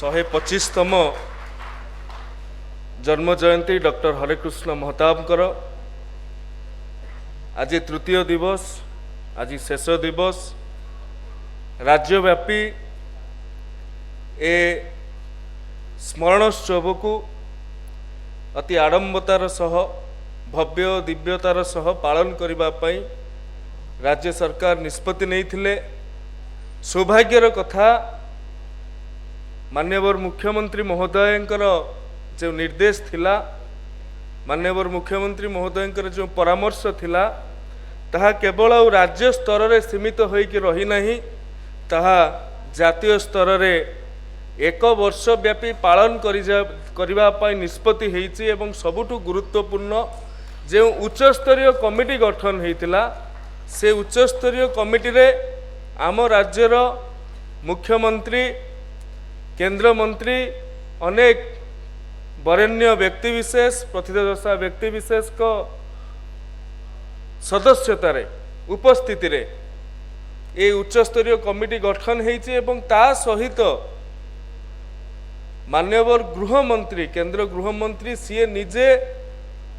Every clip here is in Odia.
125ତମ ଜନ୍ମ ଜୟନ୍ତୀ ଡକ୍ଟର ହରେକୃଷ୍ଣ ମହତାବଙ୍କର। ଆଜି ତୃତୀୟ ଦିବସ, ଆଜି ଶେଷ ଦିବସ। ରାଜ୍ୟବ୍ୟାପୀ ଏ ସ୍ମରଣୋତ୍ସବକୁ ଅତି ଆଡ଼ମ୍ବତାର ସହ, ଭବ୍ୟ ଦିବ୍ୟତାର ସହ ପାଳନ କରିବା ପାଇଁ ରାଜ୍ୟ ସରକାର ନିଷ୍ପତ୍ତି ନେଇଥିଲେ। ସୌଭାଗ୍ୟର କଥା, ମାନ୍ୟବର ମୁଖ୍ୟମନ୍ତ୍ରୀ ମହୋଦୟଙ୍କର ଯେଉଁ ନିର୍ଦ୍ଦେଶ ଥିଲା, ମାନ୍ୟବର ମୁଖ୍ୟମନ୍ତ୍ରୀ ମହୋଦୟଙ୍କର ଯେଉଁ ପରାମର୍ଶ ଥିଲା, ତାହା କେବଳ ଆଉ ରାଜ୍ୟ ସ୍ତରରେ ସୀମିତ ହୋଇକି ରହିନାହିଁ, ତାହା ଜାତୀୟ ସ୍ତରରେ ଏକ ବର୍ଷ ବ୍ୟାପୀ ପାଳନ କରିବା ପାଇଁ ନିଷ୍ପତ୍ତି ହେଇଛି। ଏବଂ ସବୁଠୁ ଗୁରୁତ୍ୱପୂର୍ଣ୍ଣ, ଯେଉଁ ଉଚ୍ଚସ୍ତରୀୟ କମିଟି ଗଠନ ହେଇଥିଲା, ସେ ଉଚ୍ଚସ୍ତରୀୟ କମିଟିରେ ଆମ ରାଜ୍ୟର ମୁଖ୍ୟମନ୍ତ୍ରୀ, କେନ୍ଦ୍ରମନ୍ତ୍ରୀ, ଅନେକ ବରେଣ୍ୟ ବ୍ୟକ୍ତିବିଶେଷ, ପ୍ରଥିତଯଶା ବ୍ୟକ୍ତିବିଶେଷଙ୍କ ସଦସ୍ୟତାରେ, ଉପସ୍ଥିତିରେ ଏ ଉଚ୍ଚସ୍ତରୀୟ କମିଟି ଗଠନ ହେଇଛି। ଏବଂ ତା ସହିତ ମାନ୍ୟବର ଗୃହମନ୍ତ୍ରୀ, କେନ୍ଦ୍ର ଗୃହମନ୍ତ୍ରୀ, ସିଏ ନିଜେ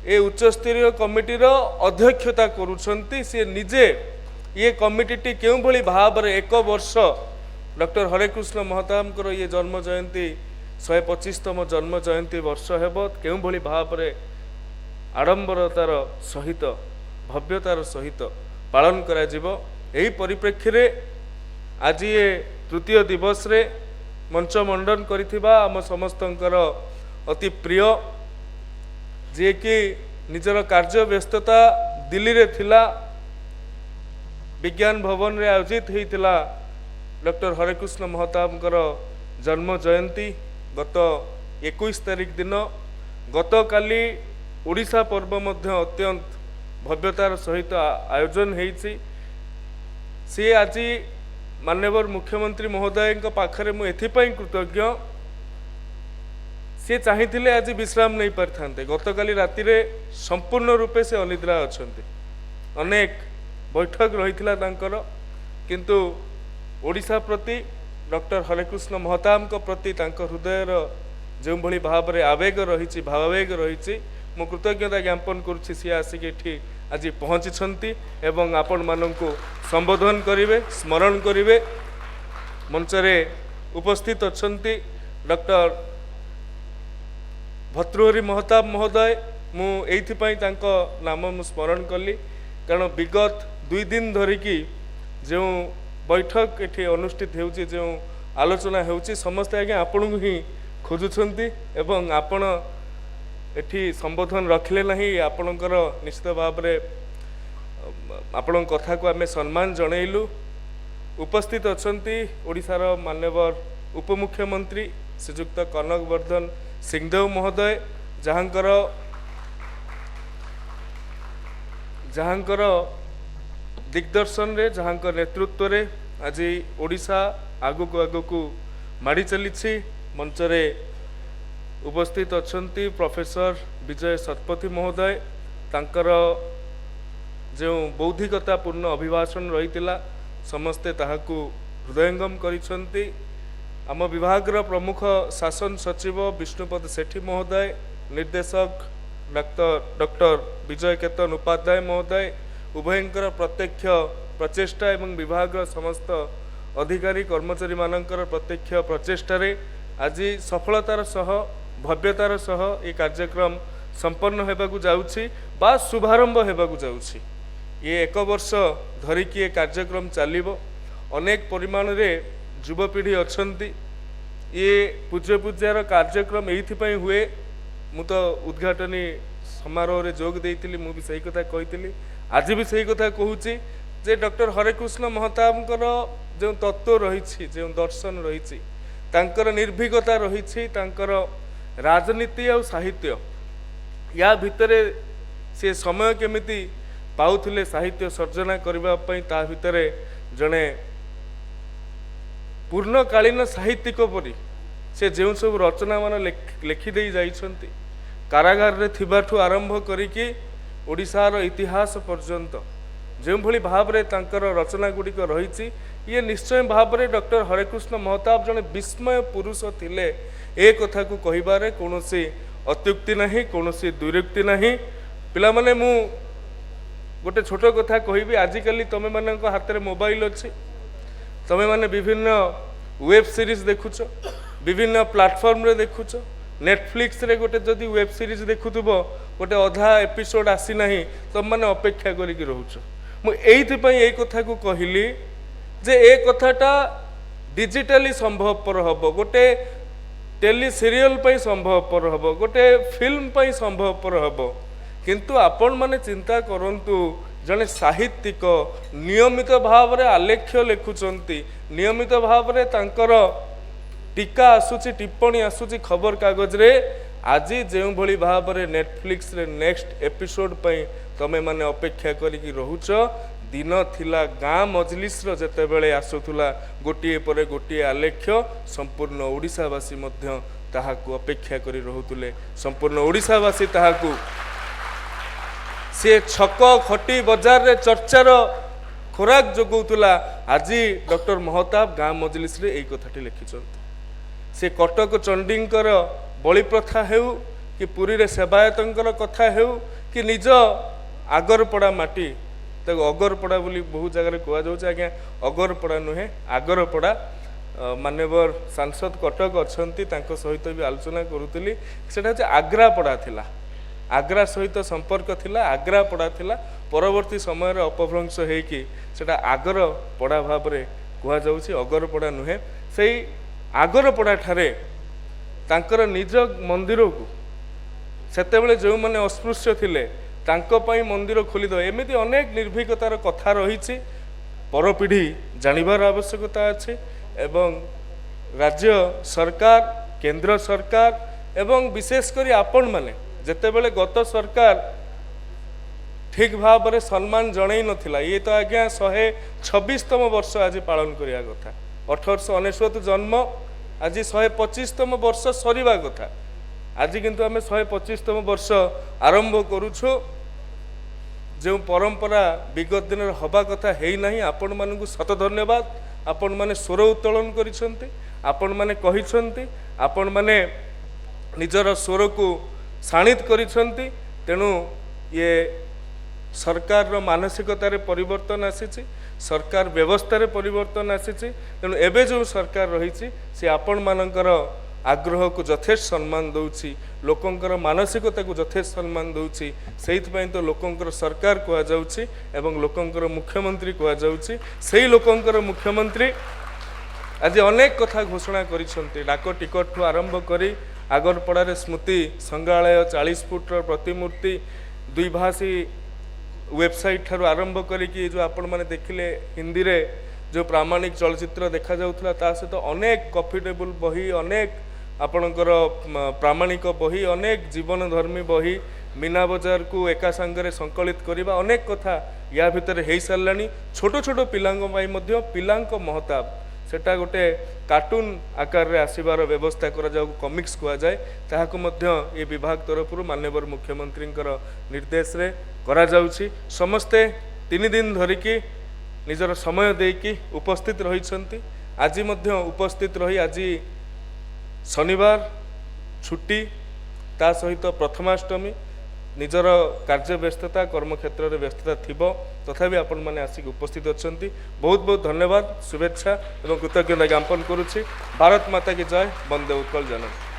ଏ ଉଚ୍ଚସ୍ତରୀୟ କମିଟିର ଅଧ୍ୟକ୍ଷତା କରୁଛନ୍ତି। ସିଏ ନିଜେ ଇଏ କମିଟିଟି କେଉଁଭଳି ଭାବରେ ଏକ ବର୍ଷ ଡକ୍ଟର ହରେକୃଷ୍ଣ ମହତାବଙ୍କର ଇଏ ଜନ୍ମ ଜୟନ୍ତୀ, 125ତମ ଜନ୍ମ ଜୟନ୍ତୀ ବର୍ଷ ହେବ, କେଉଁଭଳି ଭାବରେ ଆଡ଼ମ୍ବରତାର ସହିତ, ଭବ୍ୟତାର ସହିତ ପାଳନ କରାଯିବ, ଏହି ପରିପ୍ରେକ୍ଷୀରେ ଆଜି ଏ ତୃତୀୟ ଦିବସରେ ମଞ୍ଚ ମଣ୍ଡନ କରିଥିବା ଆମ ସମସ୍ତଙ୍କର ଅତି ପ୍ରିୟ, ଯିଏକି ନିଜର କାର୍ଯ୍ୟ ବ୍ୟସ୍ତତା ଦିଲ୍ଲୀରେ ଥିଲା, ବିଜ୍ଞାନ ଭବନରେ ଆୟୋଜିତ ହୋଇଥିଲା ଡକ୍ଟର ହରେକୃଷ୍ଣ ମହତାବଙ୍କର ଜନ୍ମ ଜୟନ୍ତୀ ଗତ 21 ତାରିଖ ଦିନ। ଗତକାଲି ଓଡ଼ିଶା ପର୍ବ ମଧ୍ୟ ଅତ୍ୟନ୍ତ ଭବ୍ୟତାର ସହିତ ଆୟୋଜନ ହେଇଛି। ସିଏ ଆଜି ମାନ୍ୟବର ମୁଖ୍ୟମନ୍ତ୍ରୀ ମହୋଦୟଙ୍କ ପାଖରେ ମୁଁ ଏଥିପାଇଁ କୃତଜ୍ଞ, ସିଏ ଚାହିଁଥିଲେ ଆଜି ବିଶ୍ରାମ ନେଇପାରିଥାନ୍ତେ। ଗତକାଲି ରାତିରେ ସମ୍ପୂର୍ଣ୍ଣ ରୂପେ ସେ ଅନିଦ୍ରା ଅଛନ୍ତି। ଅନେକ ବୈଠକ ରହିଥିଲା ତାଙ୍କର, କିନ୍ତୁ ଓଡ଼ିଶା ପ୍ରତି, ଡକ୍ଟର ହରେକୃଷ୍ଣ ମହତାବଙ୍କ ପ୍ରତି ତାଙ୍କ ହୃଦୟର ଯେଉଁଭଳି ଭାବରେ ଆବେଗ ରହିଛି, ଭାବାବେଗ ରହିଛି, ମୁଁ କୃତଜ୍ଞତା ଜ୍ଞାପନ କରୁଛି। ସିଏ ଆସିକି ଏଠି ଆଜି ପହଞ୍ଚିଛନ୍ତି ଏବଂ ଆପଣମାନଙ୍କୁ ସମ୍ବୋଧନ କରିବେ, ସ୍ମରଣ କରିବେ। ମଞ୍ଚରେ ଉପସ୍ଥିତ ଅଛନ୍ତି ଡକ୍ଟର ଭର୍ତ୍ତୃହରି ମହତାବ ମହୋଦୟ। ମୁଁ ଏଇଥିପାଇଁ ତାଙ୍କ ନାମ ମୁଁ ସ୍ମରଣ କଲି, କାରଣ ବିଗତ 2 ଦିନ ଧରିକି ଯେଉଁ ବୈଠକ ଏଠି ଅନୁଷ୍ଠିତ ହେଉଛି, ଯେଉଁ ଆଲୋଚନା ହେଉଛି, ସମସ୍ତେ ଆଜ୍ଞା ଆପଣଙ୍କୁ ହିଁ ଖୋଜୁଛନ୍ତି ଏବଂ ଆପଣ ଏଠି ସମ୍ବୋଧନ ରଖିଲେ ନାହିଁ। ଆପଣଙ୍କର ନିଶ୍ଚିତ ଭାବରେ ଆପଣଙ୍କ କଥାକୁ ଆମେ ସମ୍ମାନ ଜଣେଇଲୁ। ଉପସ୍ଥିତ ଅଛନ୍ତି ଓଡ଼ିଶାର ମାନ୍ୟବର ଉପମୁଖ୍ୟମନ୍ତ୍ରୀ ଶ୍ରୀଯୁକ୍ତ କନକ ବର୍ଦ୍ଧନ ସିଂଦେଓ ମହୋଦୟ, ଯାହାଙ୍କର ଦିଗ୍ଦର୍ଶନରେ, ଯାହାଙ୍କ ନେତୃତ୍ୱରେ ଆଜି ଓଡ଼ିଶା ଆଗକୁ ଆଗକୁ ମାଡ଼ି ଚାଲିଛି। ମଞ୍ଚରେ ଉପସ୍ଥିତ ଅଛନ୍ତି ପ୍ରଫେସର ବିଜୟ ଶତପଥୀ ମହୋଦୟ। ତାଙ୍କର ଯେଉଁ ବୌଦ୍ଧିକତାପୂର୍ଣ୍ଣ ଅଭିଭାଷଣ ରହିଥିଲା, ସମସ୍ତେ ତାହାକୁ ହୃଦୟଙ୍ଗମ କରିଛନ୍ତି। ଆମ ବିଭାଗର ପ୍ରମୁଖ ଶାସନ ସଚିବ ବିଷ୍ଣୁପଦ ସେଠୀ ମହୋଦୟ, ନିର୍ଦ୍ଦେଶକ ଡକ୍ଟର ବିଜୟ କେତନ ଉପାଧ୍ୟାୟ ମହୋଦୟ, ଉଭୟଙ୍କର ପ୍ରତ୍ୟକ୍ଷ ପ୍ରଚେଷ୍ଟା ଏବଂ ବିଭାଗର ସମସ୍ତ ଅଧିକାରୀ କର୍ମଚାରୀମାନଙ୍କର ପ୍ରତ୍ୟକ୍ଷ ପ୍ରଚେଷ୍ଟାରେ ଆଜି ସଫଳତାର ସହ, ଭବ୍ୟତାର ସହ ଏ କାର୍ଯ୍ୟକ୍ରମ ସମ୍ପନ୍ନ ହେବାକୁ ଯାଉଛି ବା ଶୁଭାରମ୍ଭ ହେବାକୁ ଯାଉଛି। ଇଏ ଏକ ବର୍ଷ ଧରିକି ଏ କାର୍ଯ୍ୟକ୍ରମ ଚାଲିବ। ଅନେକ ପରିମାଣରେ ଯୁବପିଢ଼ି ଅଛନ୍ତି। ଇଏ ପୂଜ୍ୟ ପୂଜାର କାର୍ଯ୍ୟକ୍ରମ ଏଇଥିପାଇଁ ହୁଏ। ମୁଁ ତ ଉଦ୍ଘାଟନୀ ସମାରୋହରେ ଯୋଗ ଦେଇଥିଲି, ମୁଁ ବି ସେଇ କଥା କହିଥିଲି, ଆଜି ବି ସେଇ କଥା କହୁଛି ଯେ ଡକ୍ଟର ହରେକୃଷ୍ଣ ମହତାବଙ୍କର ଯେଉଁ ତତ୍ତ୍ୱ ରହିଛି, ଯେଉଁ ଦର୍ଶନ ରହିଛି, ତାଙ୍କର ନିର୍ଭୀକତା ରହିଛି, ତାଙ୍କର ରାଜନୀତି ଆଉ ସାହିତ୍ୟ, ୟା ଭିତରେ ସେ ସମୟ କେମିତି ପାଉଥିଲେ ସାହିତ୍ୟ ସର୍ଜନା କରିବା ପାଇଁ, ତା ଭିତରେ ଜଣେ ପୂର୍ଣ୍ଣକାଳୀନ ସାହିତ୍ୟିକ ପରି ସେ ଯେଉଁ ସବୁ ରଚନାମାନ ଲେଖିଦେଇ ଯାଇଛନ୍ତି, କାରାଗାରରେ ଥିବାଠୁ ଆରମ୍ଭ କରିକି ଓଡ଼ିଶାର ଇତିହାସ ପର୍ଯ୍ୟନ୍ତ, ଯେଉଁଭଳି ଭାବରେ ତାଙ୍କର ରଚନା ଗୁଡ଼ିକ ରହିଛି, ଇଏ ନିଶ୍ଚୟ ଭାବରେ ଡକ୍ଟର ହରେକୃଷ୍ଣ ମହତାବ ଜଣେ ବିସ୍ମୟ ପୁରୁଷ ଥିଲେ, ଏ କଥାକୁ କହିବାରେ କୌଣସି ଅତ୍ୟୁକ୍ତି ନାହିଁ, କୌଣସି ଦ୍ୱିରୁକ୍ତି ନାହିଁ। ପିଲାମାନେ, ମୁଁ ଗୋଟେ ଛୋଟ କଥା କହିବି। ଆଜିକାଲି ତୁମେମାନଙ୍କ ହାତରେ ମୋବାଇଲ ଅଛି, ତୁମେମାନେ ବିଭିନ୍ନ ୱେବ୍ ସିରିଜ୍ ଦେଖୁଛ, ବିଭିନ୍ନ ପ୍ଲାଟଫର୍ମରେ ଦେଖୁଛ। ନେଟଫ୍ଲିକ୍ସରେ ଗୋଟେ ଯଦି ୱେବ୍ ସିରିଜ୍ ଦେଖୁଥିବ, ଗୋଟେ ଅଧା ଏପିସୋଡ଼ ଆସିନାହିଁ, ତୁମେମାନେ ଅପେକ୍ଷା କରିକି ରହୁଛ। ମୁଁ ଏଇଥିପାଇଁ ଏଇ କଥାକୁ କହିଲି ଯେ ଏ କଥାଟା ଡିଜିଟାଲି ସମ୍ଭବପର ହେବ, ଗୋଟେ ଟେଲି ସିରିଏଲ ପାଇଁ ସମ୍ଭବପର ହେବ, ଗୋଟେ ଫିଲ୍ମ ପାଇଁ ସମ୍ଭବପର ହେବ। କିନ୍ତୁ ଆପଣମାନେ ଚିନ୍ତା କରନ୍ତୁ, ଜଣେ ସାହିତ୍ୟିକ ନିୟମିତ ଭାବରେ ଆଲେଖ୍ୟ ଲେଖୁଛନ୍ତି, ନିୟମିତ ଭାବରେ ତାଙ୍କର ଟୀକା ଆସୁଛି, ଟିପ୍ପଣୀ ଆସୁଛି ଖବରକାଗଜରେ। ଆଜି ଯେଉଁଭଳି ଭାବରେ ନେଟଫ୍ଲିକ୍ସରେ ନେକ୍ସଟ ଏପିସୋଡ଼ ପାଇଁ ତମେମାନେ ଅପେକ୍ଷା କରିକି ରହୁଛ, ଦିନ ଥିଲା ଗାଁ ମଜଲିସର ଯେତେବେଳେ ଆସୁଥିଲା ଗୋଟିଏ ପରେ ଗୋଟିଏ ଆଲେଖ୍ୟ, ସମ୍ପୂର୍ଣ୍ଣ ଓଡ଼ିଶାବାସୀ ମଧ୍ୟ ତାହାକୁ ଅପେକ୍ଷା କରି ରହୁଥିଲେ। ସମ୍ପୂର୍ଣ୍ଣ ଓଡ଼ିଶାବାସୀ ତାହାକୁ ସିଏ ଛକ ଖଟି ବଜାରରେ ଚର୍ଚ୍ଚାର ଖୋରାକ ଯୋଗାଉଥିଲା। ଆଜି ଡକ୍ଟର ମହତାବ ଗାଁ ମଜଲିସରେ ଏଇ କଥାଟି ଲେଖିଛନ୍ତି। ସେ କଟକ ଚଣ୍ଡୀଙ୍କର ବଳି ପ୍ରଥା ହେଉ କି ପୁରୀରେ ସେବାୟତଙ୍କର କଥା ହେଉ କି ନିଜ ଆଗରପଡ଼ା ମାଟି, ତାକୁ ଅଗରପଡ଼ା ବୋଲି ବହୁ ଜାଗାରେ କୁହାଯାଉଛି, ଆଜ୍ଞା ଅଗରପଡ଼ା ନୁହେଁ, ଆଗରପଡ଼ା। ମାନ୍ୟବର ସାଂସଦ କଟକ ଅଛନ୍ତି, ତାଙ୍କ ସହିତ ବି ଆଲୋଚନା କରୁଥିଲି। ସେଇଟା ହେଉଛି ଆଗ୍ରାପଡ଼ା ଥିଲା, ଆଗ୍ରା ସହିତ ସମ୍ପର୍କ ଥିଲା, ଆଗ୍ରାପଡ଼ା ଥିଲା। ପରବର୍ତ୍ତୀ ସମୟରେ ଅପଭ୍ରଂଶ ହେଇକି ସେଇଟା ଆଗରପଡ଼ା ଭାବରେ କୁହାଯାଉଛି, ଅଗରପଡ଼ା ନୁହେଁ। ସେଇ ଆଗରପଡ଼ା ଠାରେ ତାଙ୍କର ନିଜ ମନ୍ଦିରକୁ ସେତେବେଳେ ଯେଉଁମାନେ ଅସ୍ପୃଶ୍ୟ ଥିଲେ ତାଙ୍କ ପାଇଁ ମନ୍ଦିର ଖୋଲିଦେବା, ଏମିତି ଅନେକ ନିର୍ଭୀକତାର କଥା ରହିଛି। ପରପିଢ଼ି ଜାଣିବାର ଆବଶ୍ୟକତା ଅଛି ଏବଂ ରାଜ୍ୟ ସରକାର, କେନ୍ଦ୍ର ସରକାର ଏବଂ ବିଶେଷ କରି ଆପଣମାନେ, ଯେତେବେଳେ ଗତ ସରକାର ଠିକ୍ ଭାବରେ ସମ୍ମାନ ଜଣେଇ ନଥିଲା। ଇଏ ତ ଆଜ୍ଞା 126ତମ ବର୍ଷ ଆଜି ପାଳନ କରିବା କଥା। 1899 ଜନ୍ମ, ଆଜି 125ତମ ବର୍ଷ ସରିବା କଥା। ଆଜି କିନ୍ତୁ ଆମେ 125ତମ ବର୍ଷ ଆରମ୍ଭ କରୁଛୁ। ଯେଉଁ ପରମ୍ପରା ବିଗତ ଦିନରେ ହେବା କଥା ହେଇନାହିଁ, ଆପଣମାନଙ୍କୁ ଶତ ଧନ୍ୟବାଦ। ଆପଣମାନେ ସ୍ୱର ଉତ୍ତୋଳନ କରିଛନ୍ତି, ଆପଣମାନେ କହିଛନ୍ତି, ଆପଣମାନେ ନିଜର ସ୍ୱରକୁ ଶାଣିତ କରିଛନ୍ତି। ତେଣୁ ଇଏ ସରକାରର ମାନସିକତାରେ ପରିବର୍ତ୍ତନ ଆସିଛି, ସରକାର ବ୍ୟବସ୍ଥାରେ ପରିବର୍ତ୍ତନ ଆସିଛି। ତେଣୁ ଏବେ ଯେଉଁ ସରକାର ରହିଛି, ସେ ଆପଣମାନଙ୍କର ଆଗ୍ରହକୁ ଯଥେଷ୍ଟ ସମ୍ମାନ ଦେଉଛି, ଲୋକଙ୍କର ମାନସିକତାକୁ ଯଥେଷ୍ଟ ସମ୍ମାନ ଦେଉଛି। ସେଇଥିପାଇଁ ତ ଲୋକଙ୍କର ସରକାର କୁହାଯାଉଛି ଏବଂ ଲୋକଙ୍କର ମୁଖ୍ୟମନ୍ତ୍ରୀ କୁହାଯାଉଛି। ସେଇ ଲୋକଙ୍କର ମୁଖ୍ୟମନ୍ତ୍ରୀ ଆଜି ଅନେକ କଥା ଘୋଷଣା କରିଛନ୍ତି। ଡାକ ଟିକଟଠୁ ଆରମ୍ଭ କରି ଆଗରପଡ଼ାରେ ସ୍ମୃତି ସଂଗ୍ରହାଳୟ, 40 ଫୁଟର ପ୍ରତିମୂର୍ତ୍ତି, ଦ୍ୱିଭାଷୀ ୱେବସାଇଟ୍ ଠାରୁ ଆରମ୍ଭ କରିକି ଯେଉଁ ଆପଣମାନେ ଦେଖିଲେ ହିନ୍ଦୀରେ ଯେଉଁ ପ୍ରାମାଣିକ ଚଳଚ୍ଚିତ୍ର ଦେଖାଯାଉଥିଲା, ତା ସହିତ ଅନେକ କଫି ଟେବୁଲ ବହି, ଅନେକ ଆପଣଙ୍କର ପ୍ରାମାଣିକ ବହି, ଅନେକ ଜୀବନଧର୍ମୀ ବହି, ମୀନା ବଜାରକୁ ଏକା ସାଙ୍ଗରେ ସଂକଳିତ କରିବା, ଅନେକ କଥା ୟା ଭିତରେ ହେଇସାରିଲାଣି। ଛୋଟ ଛୋଟ ପିଲାଙ୍କ ପାଇଁ ମଧ୍ୟ ପିଲାଙ୍କ ମହତାବ, ସେଟା ଗୋଟେ କାର୍ଟୁନ ଆକାରରେ ଆସିବାର ବ୍ୟବସ୍ଥା କରାଯାଉ, କମିକ୍ସ କୁହାଯାଏ, ତାହାକୁ ମଧ୍ୟ ଏ ବିଭାଗ ତରଫରୁ ମାନ୍ୟବର ମୁଖ୍ୟମନ୍ତ୍ରୀଙ୍କର ନିର୍ଦ୍ଦେଶରେ କରାଯାଉଛି। ସମସ୍ତେ 3 ଦିନ ଧରିକି ନିଜର ସମୟ ଦେଇକି ଉପସ୍ଥିତ ରହିଛନ୍ତି। ଆଜି ମଧ୍ୟ ଉପସ୍ଥିତ ରହି, ଆଜି ଶନିବାର ଛୁଟି, ତା ସହିତ ପ୍ରଥମାଷ୍ଟମୀ, ନିଜର କାର୍ଯ୍ୟ ବ୍ୟସ୍ତତା, କର୍ମକ୍ଷେତ୍ରରେ ବ୍ୟସ୍ତତା ଥିବ, ତଥାପି ଆପଣମାନେ ଆସିକି ଉପସ୍ଥିତ ଅଛନ୍ତି। ବହୁତ ବହୁତ ଧନ୍ୟବାଦ, ଶୁଭେଚ୍ଛା ଏବଂ କୃତଜ୍ଞତା ଜ୍ଞାପନ କରୁଛି। ଭାରତ ମାତା କି ଜୟ! ବନ୍ଦେ ଉତ୍କଳ ଜନନୀ!